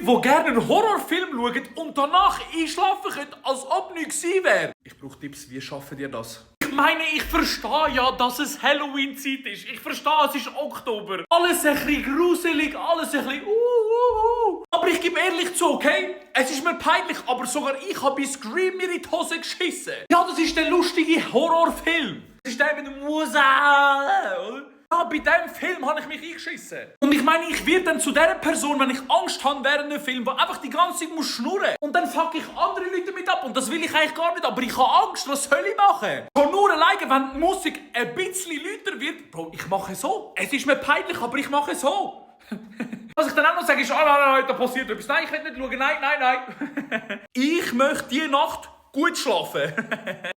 die gerne einen Horrorfilm schauen und danach einschlafen können, als ob nichts gewesen wäre. Ich brauche Tipps, wie schaffen ihr das? Ich meine, ich verstehe ja, dass es Halloween-Zeit ist. Ich verstehe, es ist Oktober. Alles ein bisschen gruselig, alles ein bisschen Aber ich gebe ehrlich zu, okay? Es ist mir peinlich, aber sogar ich habe bei Scream mir in die Hose geschissen. Ja, das ist der lustige Horrorfilm. Das ist der mit dem Musik, oder? Ja, bei diesem Film habe ich mich eingeschissen. Und ich meine, ich werde dann zu der Person, wenn ich Angst habe während einem Film, der einfach die ganze Zeit muss schnurren. Und dann fuck ich andere Leute mit ab. Und das will ich eigentlich gar nicht. Aber ich habe Angst. Was soll ich machen? Schon nur alleine, wenn die Musik ein bisschen lauter wird. Bro, ich mache so. Es ist mir peinlich, aber ich mache so. Was ich dann auch noch sage, ist, nein, da passiert etwas. Nein, ich will nicht schauen. Nein. Ich möchte diese Nacht gut schlafen.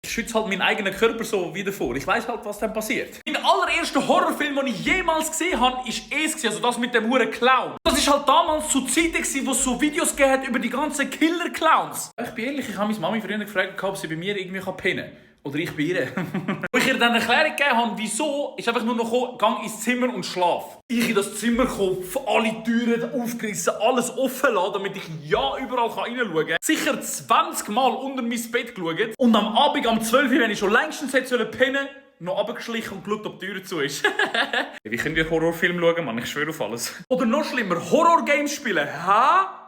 Ich schütze halt meinen eigenen Körper so wieder vor. Ich weiß halt, was dann passiert. Mein allererster Horrorfilm, den ich jemals gesehen habe, ist es, also das mit dem huren Clown. Das ist halt damals zu Zeiten, wo es so Videos gegeben hat über die ganzen Killer-Clowns. Ich bin ehrlich, ich habe meine Mami früher gefragt, ob sie bei mir irgendwie pennen kann. Oder ich bei ihr. Als ich ihr dann eine Erklärung gegeben habe, wieso, ist einfach nur noch gang ins Zimmer und schlaf. Ich in das Zimmer komme, alle Türen aufgerissen, alles offen lassen, damit ich ja überall reinschauen kann. Sicher 20 Mal unter mein Bett geschaut. Und am Abend, am 12 Uhr, wenn ich schon längstens hätte pennen sollen, noch runtergeschlichen und geschaut, ob die Tür zu ist. Wie könnt ihr Horrorfilm schauen, Mann? Ich schwöre auf alles. Oder noch schlimmer, Horrorgames spielen. Ha?